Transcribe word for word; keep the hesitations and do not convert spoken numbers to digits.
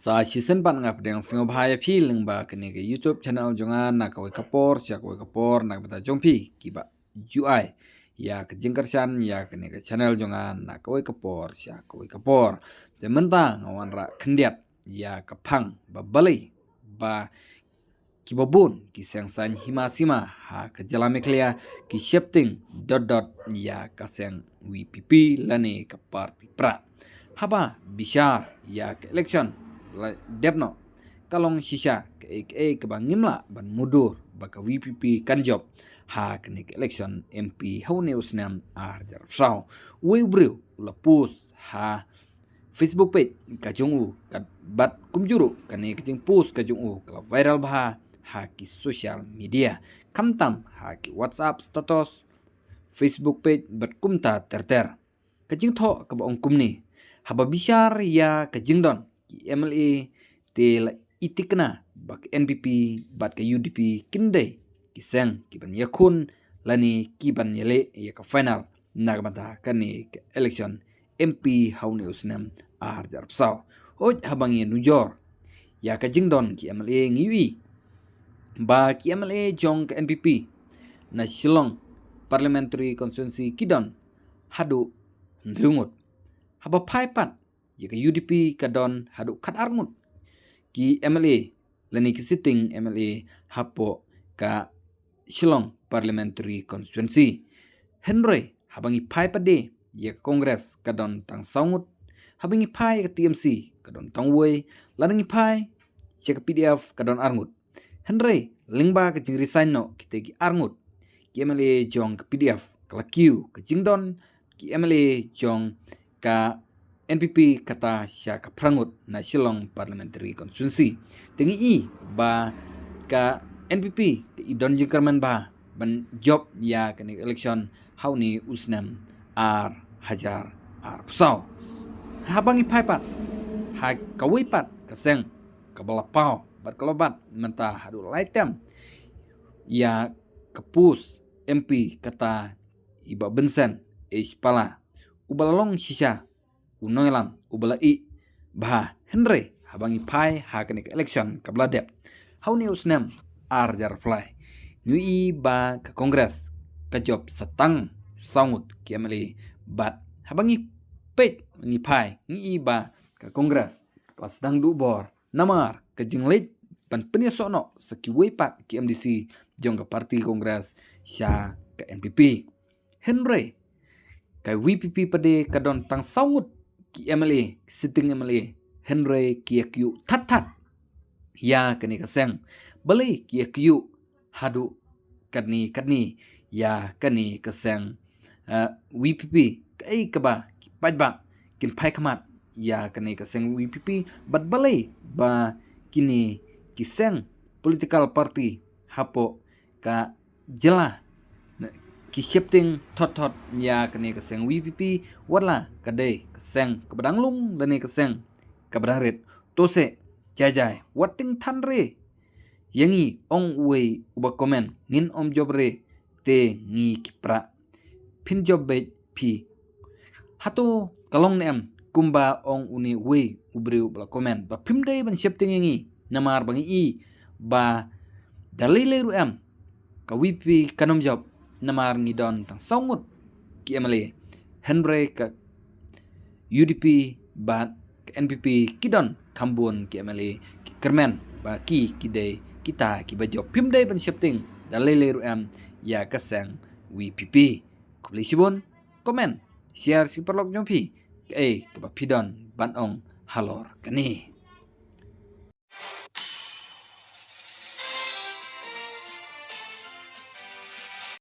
Sa shisien pat nga pdiang sngewbha ïa phi lyngba kane ka YouTube channel jong nga na kawei ka por sha kawei ka por na ka bynta jong phi kiba ju ai ïa ka jingkyrshan ïa kane ka channel jong nga na kawei ka por sha kawei ka por. Te mynta nga wanrah khyndiat ïa ka phang ba balei ba kiba bun ki seng saiñ hima sima ha ka jylla Meghalaya ki sheptieng dot dot ïa ka seng VPP lane ka party Prah. Haba bishar ïa ka election la dep noh, ka long shisha kaei kaei kaba ngim lah ban mutdur ba ka VPP kan jop ha kane ka election MP ha une u snem ar hajar arphew. Uwei u briew u la post ha Facebook page ka jong u, ka bad kumjuh ruh kane ka jingpost ka jong u ka la viral bha ha ki social media, khamtam ha ki WhatsApp status, Facebook page bad kumta ter ter. Ka jingthoh kaba ong kumne: haba bishar ïa ka jingdon ki MLA te la i tikna ba ka NPP bad ka UDP kin dei ki seng ki ban ïakhun lane ki ban ïaleh ïa ka final na ka bynta kane ka election MP ha une u snem ar hajar arphew saw. Hooid, haba ngi nujor ïa ka jingdon ki MLA ngi ïohi ba ki MLA jong ka NPP na Shillong Parliamentary Constituency ki don haduh hynriew ngut. Haba phai pat ïa ka UDP ka don haduh khatar ngut ki MLA lane ki sitting MLA hapoh ka Shillong Parliamentary Constituency. Hynrei haba ngi phai pat de ïa ka Congress ka don tang saw ngut. Haba ngi phai ïa ka TMC ka don tang wei. Lada ngi phai ïa ka PDF ka don ar ngut. Hynrei lyngba ka jingresign noh kita ki ar ngut ki MLA jong ka PDF, ka la kiew ka jingdon ki MLA jong ka NPP kata sha ka phra ngut na Shillong Parliamentary Constituency. Te ngi i ba ka NPP ka i don jingkyrmen bha ban jop ïa kane ka election ha une u snem ar hajar arphew saw. Haba ngi phai pat ha kawei pat ka seng kaba la paw bad ka la bat mynta haduh lai term ïa ka post MP, kata i Bah Vincent H Pala, uba la long shisha u nongïalam uba la ïeh bha. Hynrei haba ngi phai ha kane ka election kaba la dep ha une u snem ar hajar arphew lai, ngi ïohi ba ka Congress ka jop sa tang saw ngut ki MLA, bad haba ngi peit ngi phai ngi ïohi ba ka Congress ka la sdang duh bor namar ka jingleit ban pynïasoh noh sa kiwei pat ki MDC jong ka party Congress sha ka NPP. Hynrei ka VPP pat de ka don tang saw ngut ki MLA, sitting MLA, hynrei ki ïa kyiuh that that ïa kane ka seng. Balei ki ïa kyiuh haduh katne katne ïa kane ka seng, eh, VPP? Kaei kaba ki paidbah kin phai khmat ïa kane ka seng VPP? Bad balei ba kine ki seng political party hapoh ka jylla ki sheptieng thot thot ïa kane ka seng VPP, wat la ka dei ka seng kaba dang lung lane ka seng kaba dang rit? To seh, jai jai, wat tyngthan re ïa ngi, ong uwei uba comment. Ngin ym jop re te ngi ki Prah. Phin jop beit phi. Hato ka long ne em kumba ong une uwei u briew ba la comment ba phim dei ban sheptieng ïa ngi, namar ba ngi i ba da lei lei ruh em ka VPP kan ym jop namar ngi don tang saw ngut ki MLA, hynrei ka UDP bad ka NPP ki don kham bun ki MLA. Ki kyrmen ba ki ki dei kita kiba jop. Phim dei ban sheptieng da lei lei ruh em ïa ka seng VPP. Khublei shibun. Comment, share sha ki paralok jong phi kaei kaba phi don ban ong halor kane.